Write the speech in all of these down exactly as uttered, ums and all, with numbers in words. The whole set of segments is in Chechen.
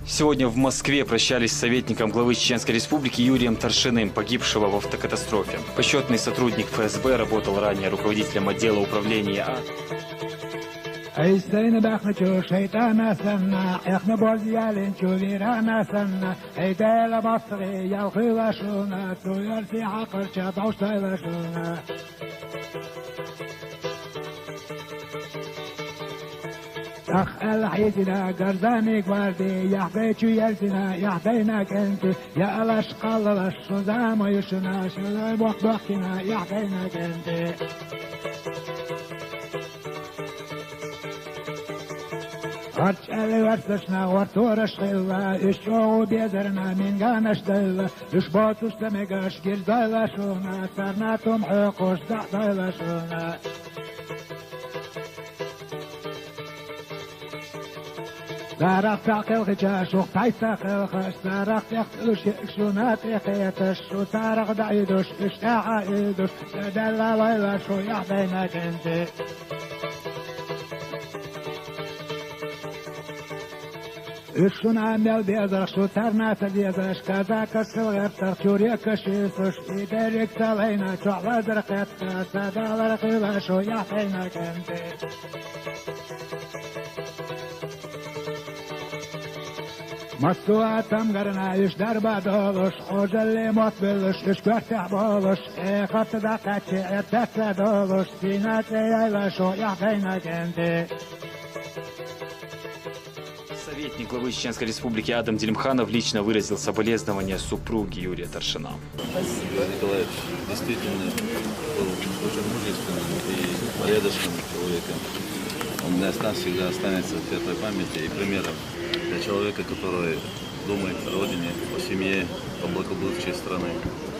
Сегодня в Москве прощались с советником главы Чеченской Республики Юрием Таршиным, погибшего в автокатастрофе. Почетный сотрудник Ф С Б, работал ранее руководителем отдела управления А. Ай сайна бахначу шайтана санна, эхна боз ялинчу вирана санна, ай дела бастри ялхила шуна, туяр си хакарча баштайла шуна. Ах, эл хизина, гарзани гварди, яхбечу ялзина, яхдайна кенти, я алаш калалаш, шузама юшуна, шузай бок бокина, яхдайна кенти. Арч эл варсашна, вартураш хилла, иш чогу безарна, минганаш дайла, иш ботус тамегаш, гирдайла шуна, сарна тум хокуш, дайла шуна. Сарах тахилхича, шух тай тахилхаш, сарах тахилхиш, шуна тахилхиш, шу тарах дайдуш, иштаха идуш, садала лайла, шу яхдайна кенти. Ишуна мел безаш, шу тарна та безаш, казака сылгартар, чурека шисуш, идерик салайна, чола заркатта, садалар хила, шу яхдайна кенти. Москва тамгарна иш дарба долуш, ожалли мот белуш, иш квартах болуш, э, хатта да качи, э, татта долуш, сина те яйла, шу яхдайна кенти. Советник главы Чеченской Республики Адам Делимханов лично выразил соболезнования супруге Юрия Таршина. Спасибо. Юрий Николаевич действительно был очень мужественным и порядочным человеком. Он для нас всегда останется в светлой памяти и примером для человека, который думает о родине, о семье, о благополучии страны.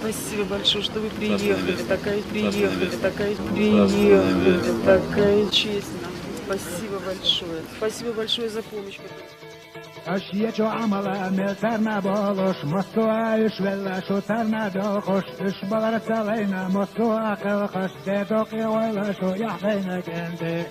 Спасибо большое, что вы приехали. Такая приехали, такая приехали, такая честь нам. Спасибо большое. Спасибо большое за помощь. Аш ечо амала мел тарна болуш, Москва иш велла, шу тарна дохуш, иш балар салайна, Москва кылхаш, дедок и ойла, шу яхдайна кенти.